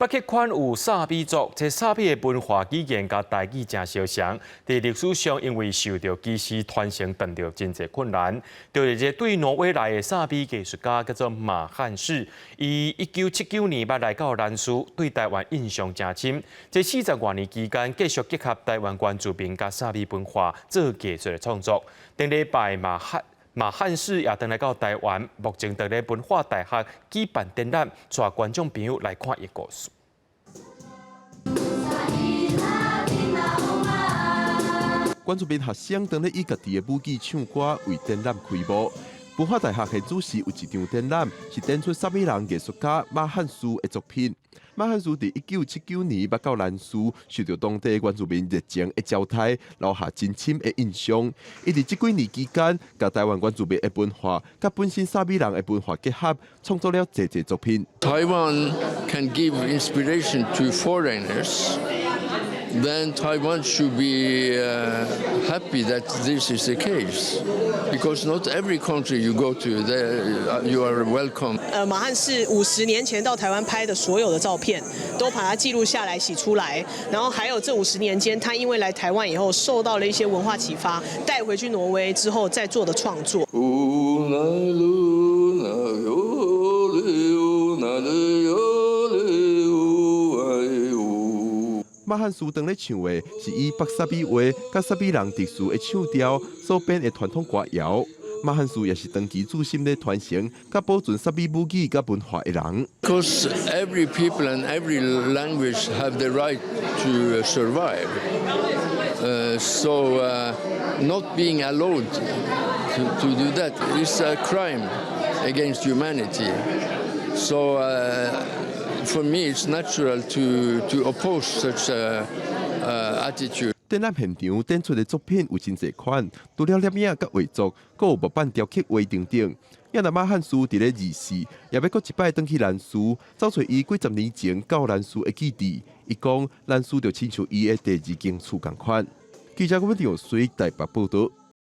北極圈有薩米族，這薩米的文化語言佮台語誠相像。佇歷史上，因為受著歧視，傳承斷著真濟困難。就這個對挪威來的薩米藝術家叫做馬漢士，伊1979年捌來到蘭嶼，對台灣印象誠深。這40外年期間，繼續結合台灣原住民佮薩米文化做藝術的創作。頂禮拜馬漢士也轉來到台灣，目前佇咧文化大學舉辦展覽，帶觀眾朋友來看伊故事。原住民學生當咧以家己的母語唱歌，為展覽開幕。文化大學現主時有一場展覽，是展出薩米人藝術家馬漢士的作品。馬漢士佇1979年捌到蘭嶼，受著當地原住民熱情的招待，留下真深的印象。伊佇這幾年期間，共台灣原住民的文化，佮本身薩米人的文化結合，創作了濟濟作品。 Taiwan can give inspiration to foreigners. Then Taiwan should be happy that this is the case, because not every country you go to, you are welcome. 馬漢士50年前到台灣拍的所有的照片，都把它記錄下來、洗出來。然後還有這50年間，他因為來台灣以後受到了一些文化啟發，帶回去挪威之後再做的創作。馬漢士當咧唱的是以北薩米話佮薩米人特殊的唱調所編的傳統歌謠。馬漢士也是長期注心咧傳承佮保存薩米母語佮文化的人。 Because every people and every language have the right to survive. So not being allowed to do that is a crime against humanity. So for me, it's natural to oppose such a attitude. 展覽現場展出的作品有真濟款，除了攝影佮畫作，閣有木板雕刻畫等等。也若馬漢士佇咧二世，也欲閣一擺轉去蘭嶼，找揣伊幾十年前到蘭嶼的記憶。伊講蘭嶼就親像伊的第二間厝仝款。記者郭文調隨台北報導。